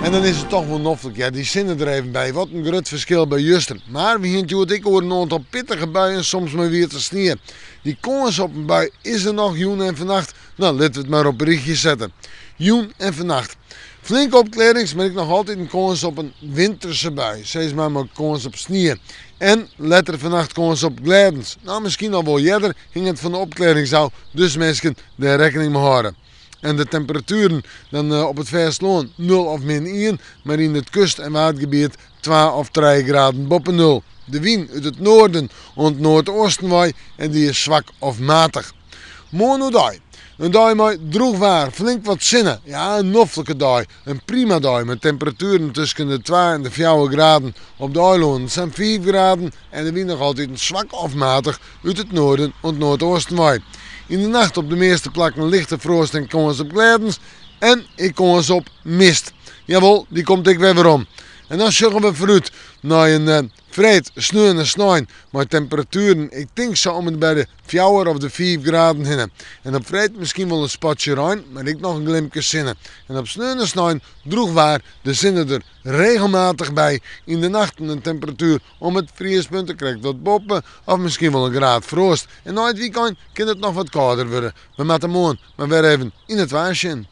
En dan is it toch wol noflik, ja, dy sinne der even by. Wat in grut ferskil by juster. Mar we hiene it hjoed ek oer in oantal pittige buien, soms mei wiete snie. Dy kâns op in bui is der noch jûn en fannacht. No, litte we it mar op in rychje sette. Jûn en fannacht. Flinke opklearrings, mar ek noch altyd in kâns op in winterse bui. Sis mar mei kâns op snie. En letter fannacht kâns op glêdens. No, miskien al wol earder, hinget fan de opklearrings ôf. Dus minsken, dêr rekkening mei hâlde. En de temperatueren dan op it fêstelân nul of min ien, mar yn it kust en waadgebiet twa of trije graden boppe nul. De wyn út it noarden oant noardeasten wei en dy is swak of matich. Moarn oerdei. In dei mei drûch waar, flink wat sinne. Ja, in noflike dei. In prima dei mei temperatueren tusken de twa en de fjouwer graden. Op de eilannen sa'n fiif graden en de wyn noch altiten swak of matich út it noarden oant noardeasten wei. Yn de nacht op de measte plakken lichte froast en kâns op glêdens en ek kâns op mist. Jawol, dy komt ek wer werom. En dan sjogge we foarút nei in freed, sneon en snein mei temperatueren, ik tink sa om en by de fjouwer of de fiif graden hinne. En op freed miskien wol in spatsje rein, mar ek noch in glimke sinne. En op sneon en snein drûch waar, de sinne der regelmatich by. Yn de nachten in temperatuer om it friespunt, krekt wat boppe, of miskien wol in graad froast. En nei it wykein kin it noch wat kâlder wurde. We moatte moarn mar wer even yn it waar sjen.